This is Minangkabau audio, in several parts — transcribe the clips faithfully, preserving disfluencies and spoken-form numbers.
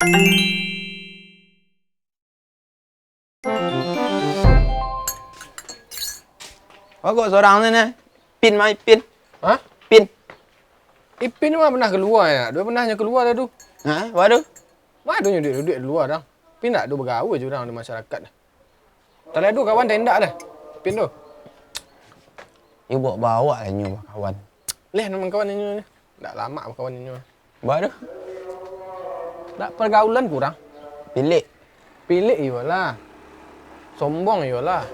Kok surang tu, nah? Ipin mah, Ipin. Hah? Ipin. Ipin mah pernah kalua, yo? Ado pernah nyo kalua dah tu. Hah? Apo tu? Mah ado nyo duduak-duduak di lua dah. Tapi ndak ado bagaul jo urang di masyarakat. Tadi ado kawan teh indak dah. Ipin tu. Iyo, baok-baok lah inyo bakawan. Leh, nan kawan inyo ni. Ndak lamak bakawan inyo. Ba tu? Ndak, pergaulan kurang. Pilik. Pilik iyolah. Sombong iyolah.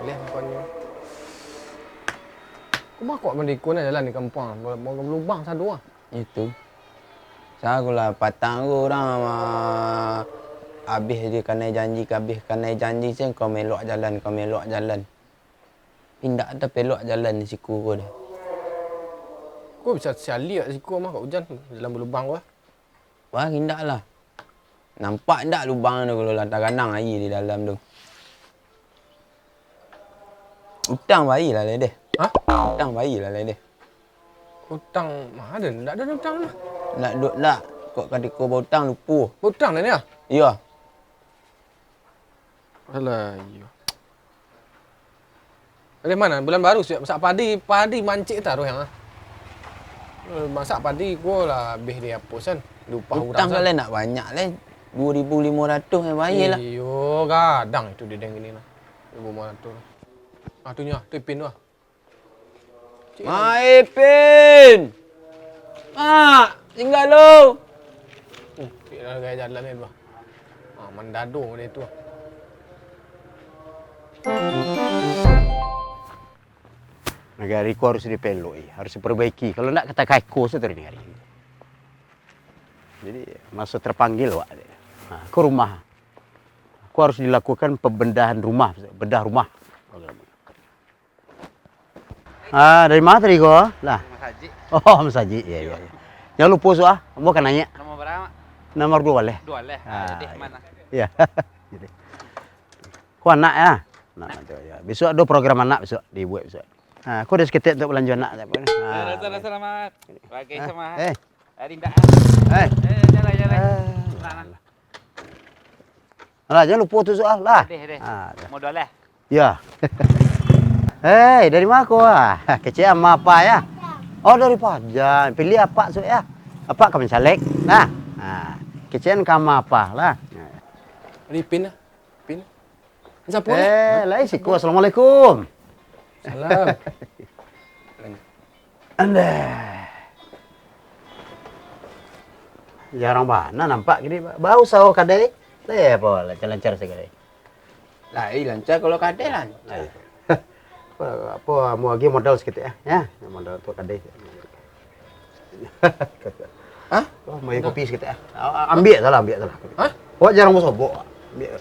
Leh bakawan inyo. Kumaha kok mandikun jalan di kampuang, ba-, ba-, balubang sado ah. Itu. Sa ko lah patang ko urang, ah, abih di kanai janji, abih kanai janji, sen ka maelok jalan, ka maelok jalan. Indak tapelok jalan di siko ko doh. Ko bisa sialiak siko mah, Kak Ujan, jalan balubang ko ah. Wah, indak lah. Nampak indak lubang tu kalau lah taganang aia di dalam tu? Utang bayi lah lai deh. Hah? Utang bayi lah lai deh. Utang mah ado, ndak ado utang mah. Ndak ado, ndak. Kok katiko bautang lupo. Bautang dah ni ah? Iyo. Alah, iyo. Dari mano? Bulan baru siap masak padi, padi mancik taruih yang ah. Eh, masak padi ko lah abih di apo sen, diupah urang. Utang sen. Kalau nak banyak lai, duo ribu limo ratuih eh, bayar lah. Iyo, gadang itu di deng ini lah. Duo ribu limo ratuih. Ah, tu nyo, tu Ipin tu ah. Cik Ipin. Mai, Ipin! Mak, tingga lu! Hmm, cik dah gaya jalan ni tu ah. Ah, mandado dia tu ah. Nagari ko harus dipelok-i, harus diperbaiki. Kalau ndak, kata kaiko sajo di nagari. Jadi, masa terpanggil awak. Ha, ke rumah. Ko harus dilakukan pembedahan rumah, bedah rumah. Ah, dari ma tadi ko? Lah. Masajik. Oh, masajik. Iyo, iyo, iyo. Jangan lupo, Suak, ah. Ambo ka naiak. Nomor bara, Mak? Nomor duo baleh. Duo baleh. Ah, iyo. Iyo. Jadi. Ko anak, yo? Anak. Anak tu, yo. Bisuak ado program anak bisuak, dibuek bisuak. Ha, ko ado saketek untuak balanjo anak, apo ni? Ha. Rasa-rasa, Mak. Pakai samo, ha. Eh. Ari ndak, ha. Eh. Eh, jalan, jalan. Ah. Alah, alah. Alah, jangan lupo tu, Suak, ah, lah. Deh, deh. Ha, dah. Modal, eh? Yo. Hei, dari ma ko, ah? Kecek ama apa, yo? Oh, dari Pajan. Pilih apak, Suak, yo? Apak ka mancaleg. Nah. Ha. Kecek ka ama apa, lah. Ari Ipin lah. Ipin. Sapo ni? Eh, lai siko. Assalamualaikum. Salam. Andeh. Jarang bana nampak kini. Ba-, bausaho kadai. Lai apo, lancar-lancar sajo kadai. Lai lancar kalau kadai lancar. Lai. Apo, apo, ambo agiah modal saketek, yo. Yo, modal untuak kadai. Hah? Oh, main kopi saketek, ah. Ah, ambiak salah, ambiak salah. Hah? Awak jarang basobok. Ambiak.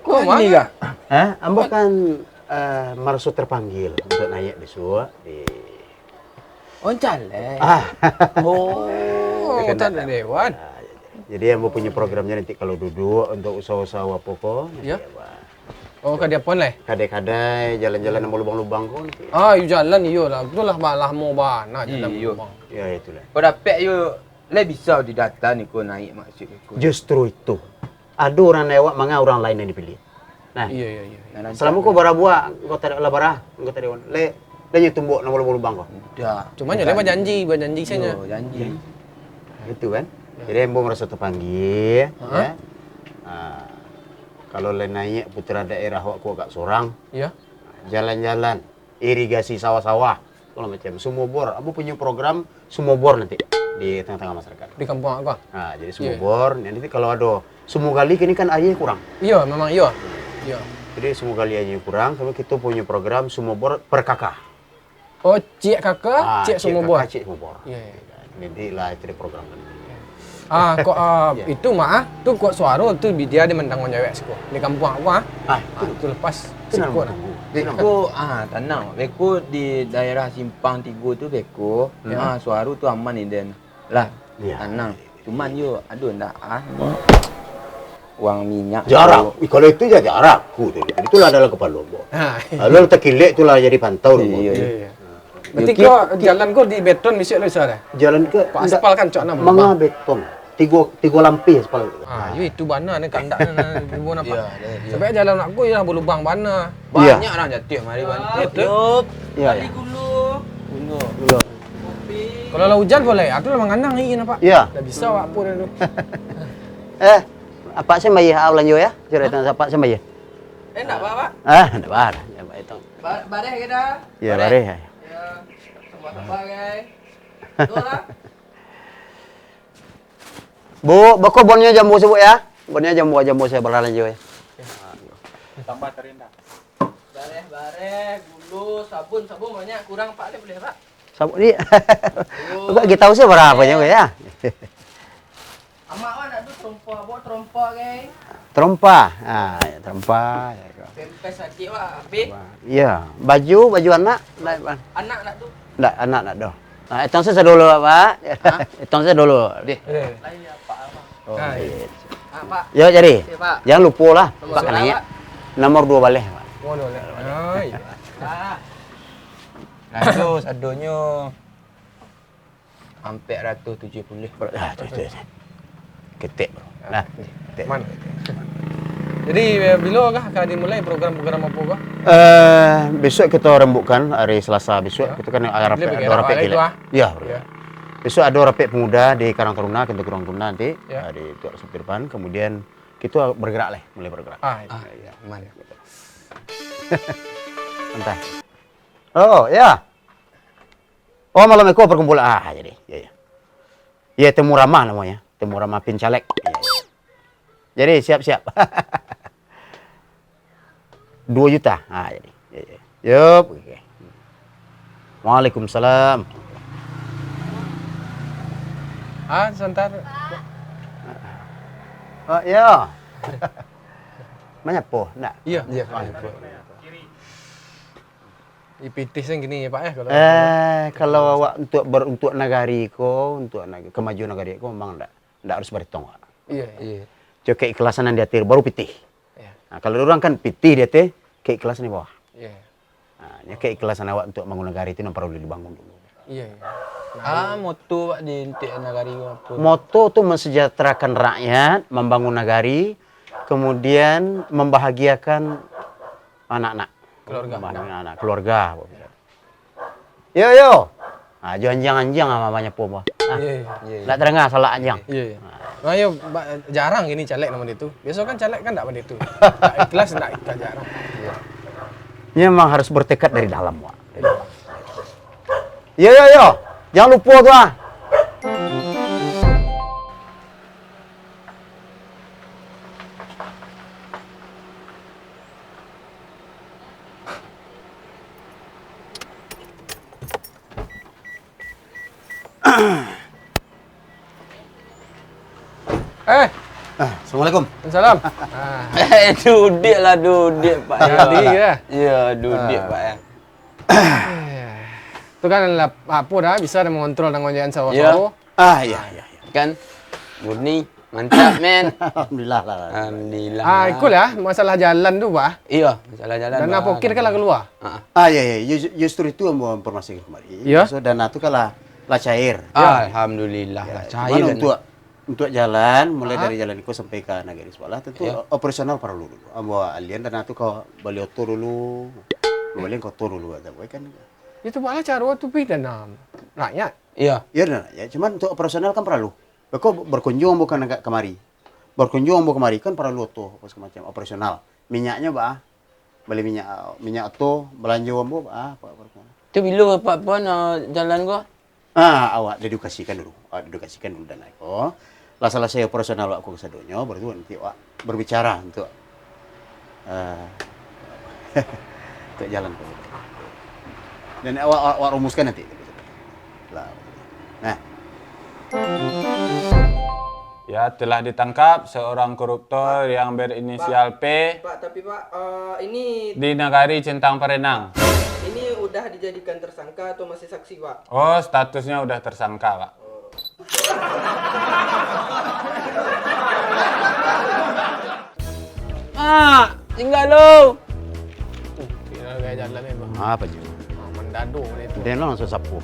Kok mah? Hah? Ambo kan, eh, maraso terpanggil untuak naiak bisuak di... Oh, caleg. Ah. Oh, kan anggota dewan. Ah, jadi ambo punyo programnyo nanti kalau duduak untuak usaho-usaho apo ko, nanti apo. Oh, ka diapoan lai? Kadai-kadai, jalan-jalan nan balubang-lubang ko. Ah, iyo jalan, iyolah. Betul lah, ba-, lamo bana jalan balubang. Iyo, itulah. Kok dapek yo, lai bisa di data niko naiak maksud ko. Justru itu. Ado urang nan awak manga, urang lain nan dipilih. Nah, iyo, iyo, iyo. Salamo ko barabuah, anggota lah bara, anggota dewan. Lai, lai nyo tumbok nan balubang-lubang ko. Ndak. Cuma nyo lai bajanji, bajanji sajo. Iyo, janji. Itu kan. Jadi ambo maraso terpanggil, yo. Ah, kalau lai naiak putra daerah awak ko agak surang. Iyo. Jalan-jalan, irigasi sawah-sawah, segala macam. Sumur bor, ambo punyo program sumur bor nanti di tengah-tengah masyarakat. Di kampuang awak ko? Ha, jadi sumur bor, nanti kalau ado sumur gali, kini kan aia kurang. Iyo, memang iyo. Iyo. Jadi sumur gali aia kurang, kalau kito punyo program sumur bor per K K. Oh, ciek K K, ciek sumur bor. Ciek K K, ciek sumur bor. Iyo, iyo. Jadi lah itu di program kan. Ah, kok, ah, itu mah, ah, tu kok suaro tu bi-, dia di mantang manjawek siko. Di kampuang awak, ah. Ah, itu lepas siko lah. Beko, ah, tanang. Beko di daerah Simpang Tigo tu beko, ah, suaro tu aman inden. Lah, tanang. Cuman yo, aduh, ndak, ah, uang minyak. Jarak. Ih, kalau itu ya jarak. Ku tu. Itulah dalam kepala ambo. Ha. Lalu takilek tu lah jadi pantau. Iyo, iyo. Iyo, iyo. Berarti Yo, ko ki-, ki- jalan ko di beton bisuak lo, Sar, eh? Jalan ke Pak ndak, aspal kan, cok, nah, manga berubah. Beton. Tigo, tigo lampih aspal. Ah, yo itu bana ni kandak ni, nah, tigo napa? Iya, iya, iya. Sampai jalan nak ko, ya, balubang bana. Iya. Banyak orang jatuh mari, Bang. Iya, tu. Yup. Iya, Bali iya. Gulu. Gulu. Gulu. Kopi. Kalau lah hujan boleh, aku lah manganang ni, napa? Iya. Dah bisa awak pun tu. Eh, apak sih bayar, ah, belanja ya? Cerita apak sih bayar. Eh, ndak apa, Pak? Ah, ndak apa. Ya, baik tu. Ba-, bareh ke dah? Ya, bareh. Bareh. Ya, sabar-sabar, guys. Tuh lah. Bu, beko bonnyo jambu sabuik ya. Bonnyo jambu, jambu sabuik balanja ya. Tambah terindah. Bareh, bareh, gulu, sabun, sabun banyak, kurang, Pak, boleh, Pak? Sabun ni. Gulu. Kok kita usah berapa nyo ya? Amak, Pak, nak tu terompa, bawa terompa, guys. Terompa. Ah, ya, terompa. Ya, kok. Pempes sakit, Pak, habis. Iya, baju, baju anak, ndak, Pak? Anak nak tu. Ndak, anak ndak doh. Ah, etong sajo dulu, Pak. Hah? Etong sajo dulu. Deh. Eh. Lain ya, Pak, Abang. Oh, Ah, iya. Iya. Ah, Pak. Yo, jadi. Iya, Pak. Jangan lupa lah. Nomor Pak berapa, naik. Pak? Nomor dua baleh, Pak. Oh, dua baleh. Oh, iya. Ah. Lanjut, sadonyo. Ampek ratuih tujuah puluah. Ah, tu, tu, tu. Ketek, bro. Nah, ketek. Man. Jadi, eh, bilo kah akan dimulai program-program apo kah? Eh, besok kita rembukan hari Selasa besok, Ya. kita kan ada rapek, Boleh ada bergerak rapek balik kilat. tu, ah. Ya, bro. Ya. Besok ada rapek pemuda di Karang Taruna, Kento Karang Taruna nanti, Ya. ah, di Tuak Supir Pan. Kemudian kita bergerak lah, mulai bergerak. Ah, Ah, iya. Man. Entah. Oh, ya. Oh, malam iko perkumpulan. Ah, jadi. Ya, ya. Ya, temu ramah namanya. Temu ramah pin caleg. Ya, ya. Jadi, siap-siap. Dua juta. Ah, jadi. Ya, ya. Yup, oke. Waalaikumsalam. Ah, sebentar. Oh, ya. Manyapo? Nak? Iya. Iya, manyapo. Ipitih sen gini ya, Pak, ya, kalau Eh, kalau awak untuk ber-, untuk nagari ko, untuk nag-, kemajuan nagari ko memang ndak, ndak harus baretong, Pak. Iya, iya. Iya. Cuma keikhlasan yang di ateh baru pitih. Iya. Nah, kalau urang kan pitih di ateh, keikhlasan di bawah. Iya. Nah, nya keikhlasan awak untuk bangun nagari itu yang perlu dibangun dulu. Iya, iya. Ah, moto, Pak, di, untuk nagari ko apo? Moto tu mensejahterakan rakyat, membangun nagari, kemudian membahagiakan anak-anak. Keluarga. Anak-anak, keluarga. Yo, yo. Ah, jo anjiang-anjiang lah manyapo, bah. Ah. Iya, iya. Iya, iya. Ndak terdengar salak anjiang. Iya, iya. Ah. Nah, yo, ba-, jarang gini caleg namo itu. Biaso kan caleg kan ndak namo itu. Ndak ikhlas, ndak ikhlas, jarang. Iya. Memang harus bertekad dari dalam, Wak. Yo, yo, yo. Jangan lupa tu, ah. Eh. Ah, assalamualaikum. Waalaikumsalam. Ah. Eh, duduak lah, duduak, Pak. Jadi, ya. Ya, duduak, Ah. Pak, ya. Tu kan lah, apo dah, bisa dah mengontrol dengan jalan sawo-sawo. Ya. Ah, iya, iya, iya. Kan, murni, mantap, men. Alhamdulillah lah. Alhamdulillah. Ah, iko lah, masalah jalan tu, Pak. Iya, masalah jalan, Pak. Dana pokir kan lah kalua. Ah. Ah, iya, iya. Ju-, justru itu ambo informasikan kamari. Iya. So, dana tu kan lah, lah cair. Ah, alhamdulillah, Ya, lah cair cuman dana. Untuk Untuk jalan, mulai Ah. dari jalan iko sampai ka Nagari Sepalah, tentu Iya. operasional paralu dulu. Ambo alian dana tu ka bali oto dulu, bali oto dulu, kata gue kan. Itu malah caro tu pi dana rakyat. Iya. Iya, dana rakyat. Cuman untuk operasional kan paralu. Beko berkunjung ambo ka nagak kamari. Berkunjung ambo kamari kan paralu oto, apa segala macam, operasional. Minyaknyo, bah, bali minyak, minyak oto, balanjo ambo, bah, apa, apa, apa. Tu bilo, Pak Puan, ah, jalan ko? Ah, awak dedikasikan dulu. Awak dedikasikan dulu dana ko. Lah salasai operasional awak ko kasadonyo, baru tu nanti awak berbicara untuk, eh, untuk jalan ko. Dan awak, awak, awak rumuskan nanti. Lah. Nah. Ya, telah ditangkap seorang koruptor yang berinisial Pak, P. Pak, tapi, Pak, eh, ini Di Nagari Centang Parenang. Ini udah dijadikan tersangka atau masih saksi, Pak? Oh, statusnya udah tersangka, Pak. Oh. Ah, tinggal lo. Tuh, tinggal gaya jalan ni, Bang. Apa je? Aman Dado ni tu. Den lo nan sasapo.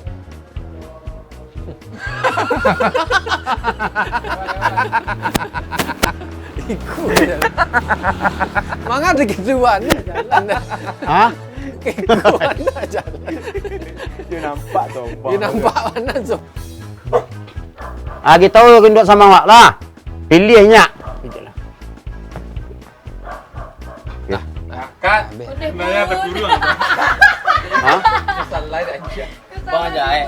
Ikut je. Manga ada gitu banyak jalan. Ha? Ikut banyak jalan. Dia nampak tu. Dia nampak mana tu? Agi tahu induak samo awak lah. Pilih nyak. Itulah. Kan? Udah Nanya pun. Terkurung. Ha? Salah dah. Bang Jae.